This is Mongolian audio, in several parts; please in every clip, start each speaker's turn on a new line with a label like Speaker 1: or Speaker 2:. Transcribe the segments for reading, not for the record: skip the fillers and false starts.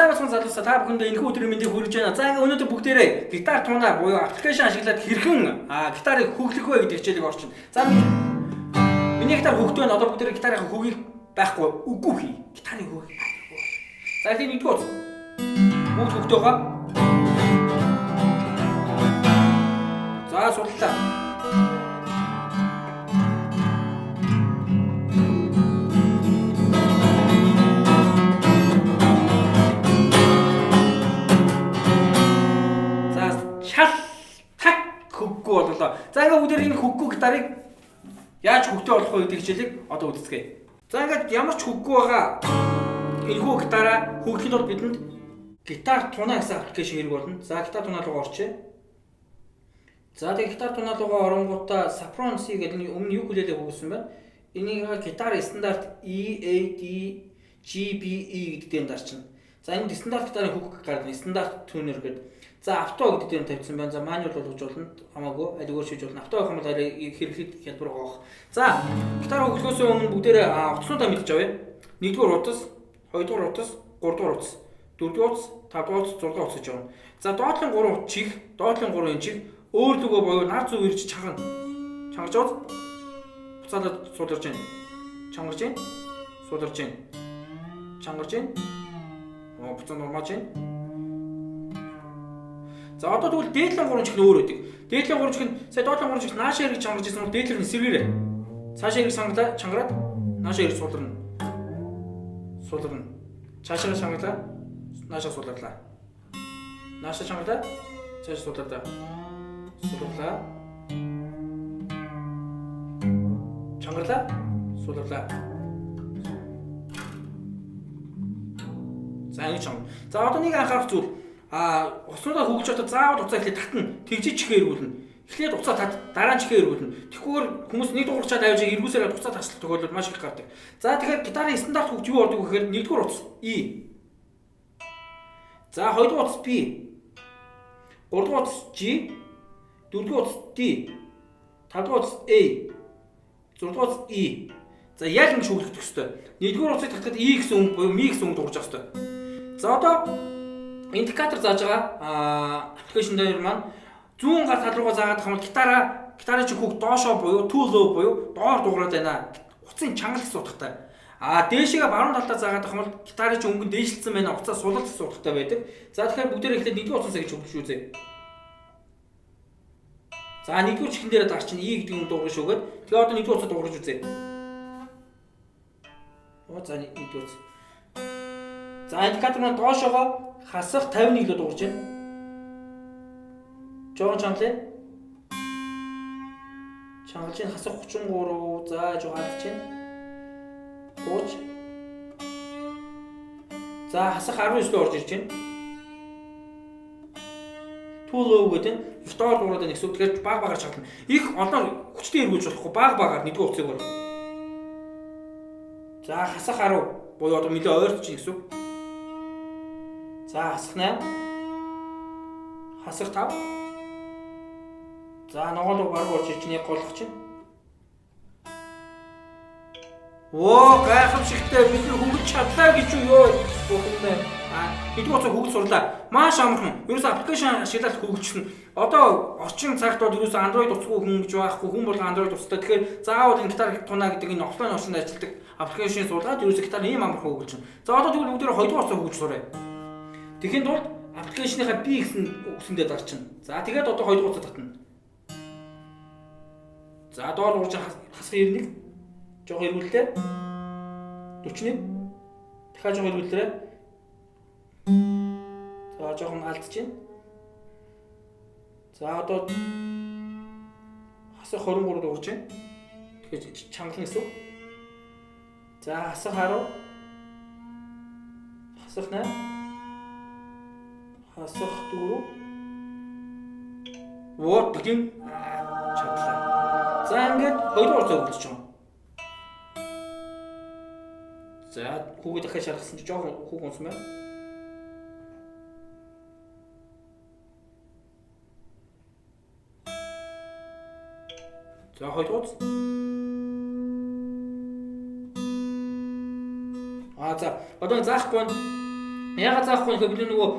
Speaker 1: За, сайн бацхан залуусаа, та бүхэндээ энэхүү өдрийн мэндийг хүргэж байна. За, ингээ өнөөдөр бүгдээрээ гитар тунаа буюу application ашиглаад хэрхэн гитарыг хөглөх вэ гэдэг хичээлийг орчин. За, миний гитар хөгтэй байна. Одоо бүгдээрээ гитарын хөгийг байхгүй үгүй хий. Гитарын хөг. За, тийм, нэгдүгээр утас. Бүгд хөгтэй байгаа. За, судлаа. За, шал так хөггүй боллоо. За, ингээ бүгдээр энэ хөггүй гитарыг яаж хөгтэй болох вэ гэдэг хичээлийг одоо үздэцгээе. За, ингээд ямар ч хөггүй байгаа энэхүү гитараа хөглөхийн тулд бидэнд гитар тунаа гэсэн application хэрэг болно. За, гитар тунаа руу орчээ. За, тэгээ гитар тунаа руугаа оронгуудаа Saffron C гэдэг нь өмнө юу хүлээлээ өгсөн байна. Энийг гитар стандарт E A D G B E гэдэг дээр дарчна. За, энд стандарт гитарын хөг гарна. Стандарт tuner гэдэг. За, auto гэдэг дээр тавьсан байна. За, manual болгож болно. Хамаагүй аль өөр шийдэж болно. Auto авах юм бол арай хэрэглэх хялбар байгаа. За, гитар хөглөхөөс өмнө бүгдээрээ утаснуудаа мэдэж авъя. Нэгдүгээр утас, хоёрдугаар утас, гуравдугаар утас, дөрөвдүгээр утас, тавдугаар утас, зургаадугаар утас гэж байна. За, доотлын 3 чих, доотлын 3 чих өөр лүгөө буюу нар зүг ирж чагна. Чангарч аваад буцаалаад суулгарч байна. Чангарч байна. Суулгарч байна. Чангарч байна. Оо, буцаа нурмааж байна. За, одоо тэгвэл дээдлийн 3 чих нь өөр өгдөг. Дээдлийн 3 чих нь сая доотлын 3 чих наашаа эргэж чангарч ирсэн бол дээдлэр нь эсэргээрээ. Цаашаа эргэж чангалаа, чангараад наашаа эргэж суулгарна. Суулгарна. Цаашаа чангалаа, наашаа суулгарлаа. Наашаа чангалаа, цаашаа суулгарлаа. Суулгарлаа. Чангарлаа, суулгарлаа. За, ингэж чанга. За, одоо нэг анхаарах зүйл, утаснуудаа хөглөж одоо заавал утсаа эхлээд татна. Тэгжиж чихээ эргүүлнэ. Эхлээд утсаа тат, дараа нь чихээ эргүүлнэ. Тэгэхгүйгээр хүмүүс нэг дуурчаад авч эргүүсээр утсаа таслах тохиолдол маш их гардаг. За, тэгэхээр гитарын стандарт хөгж юу ордог вэ гэхээр нэгдүгээр утас E. За, хоёрдугаар утас B. Гуравдугаар утас G. Дөрөвдүгээр утас D. Тавдугаар утас A. Зургаадугаар утас E. За, яг ингэж хөглөх ёстой. Нэгдүгээр утсыг татахад E гэсэн өнгө буюу ми гэсэн өнгө дуурж явах ёстой. За, одоо индикатор зааж байгаа application дээр маань зүүн гар тал руугаа заагаад байгаа юм бол гитарын чинь хүүг доошоо буюу too low буюу доор дуурайд байна. Утсын чангалт гэсэн утгатай. А дээшээ баруун талдаа заагаад байгаа юм бол гитарын чинь өнгө нь дээшилсэн байна. Утсаа сулалт гэсэн утгатай байдаг. За, тэгэхээр бүгдээрээ эхлээд нэгдүгээр утсаа гэж хөгжиж үзье. За, нэгдүгээр чихэн дээр дарчин E гэдэг юм дуугарч шүүгээд тэгээ одоо нэгдүгээр утсаа дуугарч үзье. Оо, за, нэгдүгээр утас. За, индикатор маань доошоогоо хасах 51 лөө дуугарч байна. Жохон чангалаа. Чангалж байна, хасах 33. За, жоо алдаж байна. 30. За, хасах 19 лөө орж ирж байна. Too low гэдэг нь их доор дуурайд байна гэсэн үг. Тэгэхээр баг багаар чаглана. Их олноор хүчтэй эргүүлж болохгүй, баг багаар нэгдүгээр утсыг бол. За, хасах 10 буюу одоо нэлээ ойртож байна гэсэн үг. За, хасах 8. Хасах 5. За, ногоолоо бараг орж ирж нэг голох чинь. Оо, гайхамшигтай, бид нар хөнгөж чадлаа гэж юу ёо бүхэндээ. Нэгдүгээр утсаа хөгж сурлаа. Маш амархан. Ерөөсөө application ашиглаад хөгжсөн. Одоо орчин цагт бол ерөөсөө Android утасгүй хүн гэж байхгүй. Хүн болгон Android утастай. Тэгэхээр заавал энэ гитар тунаа гэдэг энэ offline орчинд ажилладаг application суулгаад ерөөсөө гитар ийм амархан хөгжиж байна. За, одоо тэгвэл бүгдээрээ хоёрдугаар утсаа хөгж сурая. Тэгэхийн тулд application ныхаа B гэсэн үгсэндээ дарчна. За, тэгээд одоо хоёрдугаар утсаа татна. За, доор дуурж хасах 91 жоо эргүүллээ. 41 дахиад жоо эргүүллээ. За, жоохон алдаж байна. За, одоо хасах 23 дуурж байна. Тэгэхээр чангална гэсэн үг. За, хасах 10, хасах 8, хасах 4. Вот тийм, чадлаа. За, ингээд хоёрдугаар утсаа хөгжиж байгаа. За, хүүгээ дахиад шалгасан чи жоохон хүүг унсан байна. За, хоёрдугаар утас. А, за, одоо заахгүй байна. Ягаад заахгүй гэхээр бид нөгөө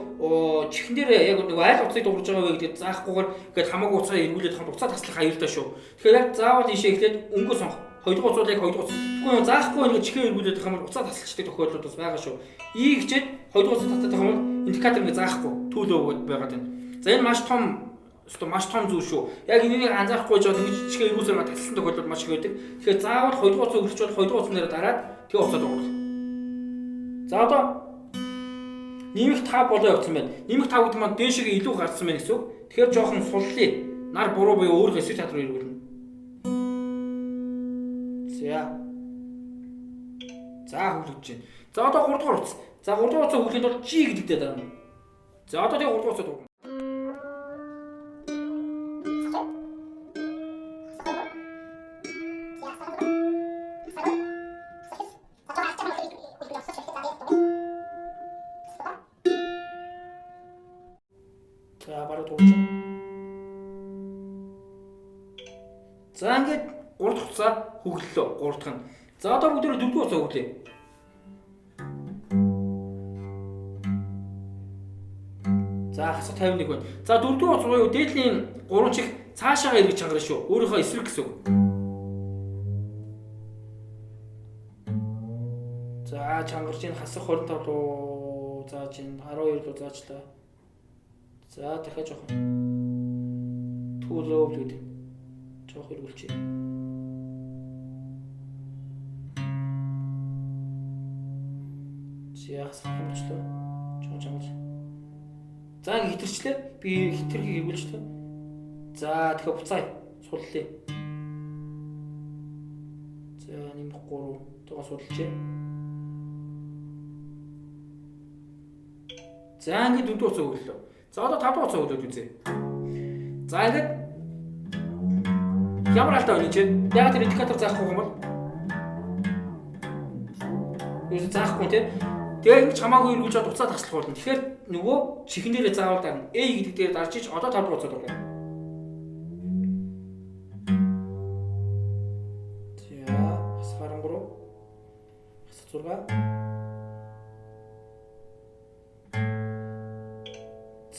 Speaker 1: чихэн дээр яг нөгөө айл утсыг дуурж байгаа вэ гэдэг заахгүйгээр ингээд хамаагүй уцаа эргүүлээд ханд уцаа таслах аюултай шүү. Тэгэхээр яг заавал ийшээ эхлээд өнгө сонгох. Хоёрдугаар уцаа яг хоёрдугаар уц. Тэгэхгүй заахгүй ингээд чихээ эргүүлээд хам уцаа таслахчдаг тохиолдлууд бас байгаа шүү. И гэчээд хоёрдугаар уцаа татаад байгаа юм индикатор ингээд заахгүй төлөө байгаад байна. За энэ маш том өстө маш том зүйл шүү. Яг энийг анзаарахгүй жоод ингэж чихээ эргүүлсээр таслсан тохиолдол маш их байдаг. Тэгэхээр заавал хоёрдугаар уцаа өгч бол хоёрдугаар уцан дээр дараад тэгээ уцаа дуурал. За одоо нэмэх 5 болоо явцсан байна. Нэмэх 5 гэдэг маань дээшээ илүү гарсан байна гэсэн үг. Тэгэхээр жоохон суллая. Нар буруу буюу өөрийнхөө эсрэг тал руу эргүүлнэ. За. За хөглөж байна. За одоо 3 дугаар утас. За 3 дугаар утсаа хөглөхийн тулд G гэдэг дээр дарна. За одоо тэгээ 3 дугаар утсаа дурна. За бараг дурж байна. За ингээд 3 дахь утсаа хөглөлөө 3 дахь нь. За одоо бүгдээрээ 4 дахь утсаа хөглөе. За хасах 51 байна. За 4 дахь утас буюу дээдлийн 3 чих цаашаага эргэж чангарна шүү. Өөрийнхөө эсрэг гэсэн үг. За чангарч ин хасах 25 руу зааж ин 12 руу заачлаа. За дахиад жоохон төлөв гэдэг. Жоох эргүүлчихье. За хасах болчлоо. Жоох чангарч. За ингэ хитэрчлээ. Би хитрхийг эргүүлчихлээ. За тэгэхээр буцаая. Суллаа. За нэмэх 3 тоогоо судалжээ. За ингэ дөрөвдүгээр утсаа өглөө. За одоо 5 дахь утсаа өглөөд үзье. За ингээд ямар алдаа байна чи? Яг тэр индикатор заахгүй юм бол? Юу заахгүй тий? Тэгээ ингэж хамаагүй эргүүлж чад уцаа таслах болно. Тэгэхээр нөгөө чихэн дээрээ заавал дарна. A гэдэг дээр дарж ич одоо 5 дахь утсаа дурлаа. За хасах 13 хасах 6.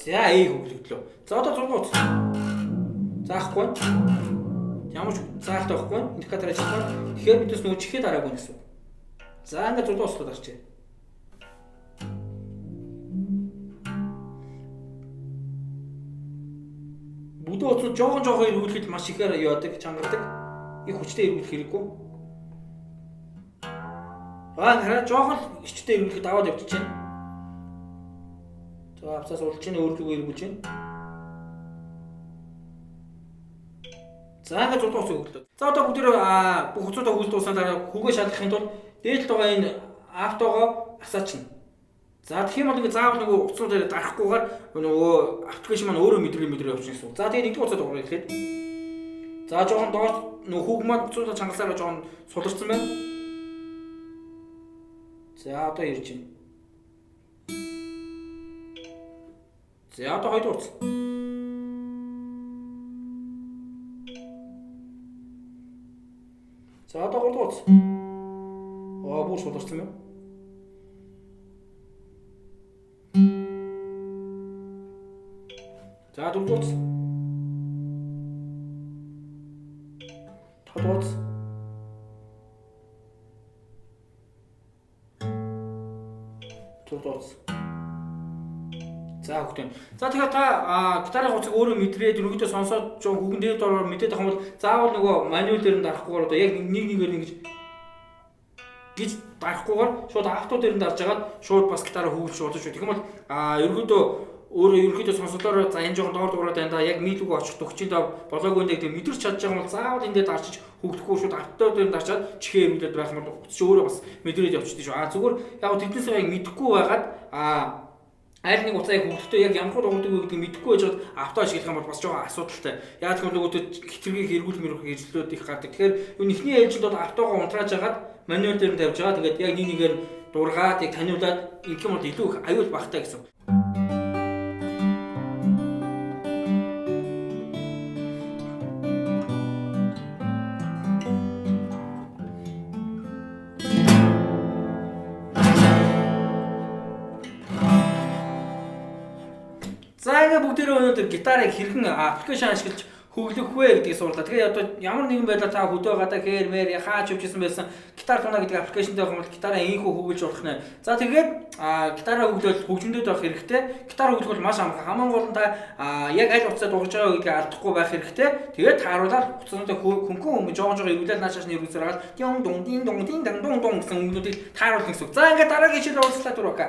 Speaker 1: За A хөглөгдлөө. За одоо 6 утас. Заахгүй. Ямар ч заалт байхгүй. Индикатор ажиллахгүй. Тэгэхээр бидээс нөгөө чихээ дараагүй гэсэн. За ингээд 6 утас дарчээ. Бүдүү утас жоохон жоохон эргүүлэхэд маш ихээр яадаг, чангардаг. Их хүчтэй эргүүлэх хэрэггүй. Аа хараа жоохон хүчтэй эргүүлэхэд аваад явчих чинь. За авцаас улж чинь өөр зүгөө эргүүлж чинь. За ингээд 6 утас өглөө. За одоо бүгд бүх утсуудаа хөлд дуусна дараа хүүгээ шалгахын тулд дээдл байгаа энэ автогоо асаачна. За тэгэх юм бол ингээд заавал нөгөө утсуудаар дарахгүйгээр нөгөө аппликейшн маань өөрөө мэдрээ явчихна гэсэн. За тэгээд нэгдүгээр утсаа дуурай эхлээд. За жоохон доор нөгөө хүүг маань утсуудаа чангалсаараа жоохон суларсан байна. За одоо ирж байна. За одоо хоёрдугаар утас. За одоо гуравдугаар утас. Аа бүр суларсан байна. За дөрөвдүгээр утас. Тавдугаар утас. Зурдугаар утас. За хөгтөн. За тэгэхээр та гитарын хуцыг өөрөө мэдрээд ерөнхийдөө сонсоод жоо хүүгэн дээр дороор мэдээд авах юм бол заавал нөгөө мануал дээр нь дарахгүйгээр одоо яг нэг нэгээр ингэж гэж дарахгүйгээр шууд авто дээр нь дарж агаад шууд бас гитараа хүүглж болж шүү. Тэгэх юм бол ерөнхийдөө өөрөө ерөнхийдөө сонсолоор за энэ жоохон доор дуурайд байна да яг нийлүүг очих төгчийн доо болоогүй нэг тийм мэдэрч чадж байгаа юм бол заавал энэ дээр дарчиж хөглөхгүй шууд авто дээр нь дарчаад чихээ эргүүлээд байх юм бол утас чи өөрөө бас мэдрээд явчихдаг шүү. А зүгээр яг тэднээс яг мэдэхгүй байгаад аль нэг утсаа яг хөглөхдөө яг ямар хуу дуурдаг вэ гэдгийг мэдэхгүй байж байгаад авто ашиглах юм бол бас жоохон асуудалтай. Яг тэр нөгөө хитрхийг эргүүл мэрүүх хэрэглүүд их гардаг. Тэгэхээр юу нэхний ээлжинд бол автогоо унтрааж агаад мануал дээр нь тавьж байгаа. Тэгээд яг нэг нэгээр дургаад яг таниулаад ингэх юм бол илүү их аюул багтай гэсэн. ингээд бүгдээрээ өнөөдөр гитарыг хэрхэн application ашиглаж хөглөх вэ гэдгийг сурлаа. Тэгэхээр одоо ямар нэгэн байдлаар та хөдөө гадаа хээр мэр хаач явжсэн байсан гитар тунаа гэдэг application дээр бол гитараа ийхүү хөглөж болох нэ. За, тэгээд гитараа хөглөөл хөгжмөдөд байх хэрэгтэй. Гитар хөглөх бол маш амархан. Хамгийн гол нь та яг аль утсаа дуугарч байгаа гэдгийг алдахгүй байх хэрэгтэй. Тэгээд тааруулаад утсануудаа хөнгөн хөнгөн жоон жоон эргүүлээд нааш нааш эргүүлсээр хагаад дин дун дин дун дин дан дун дун гэсэн үгнүүдийг тааруулна гэсэн үг. За, ингээд дараагийн хичээл уулзлаа, түр пока.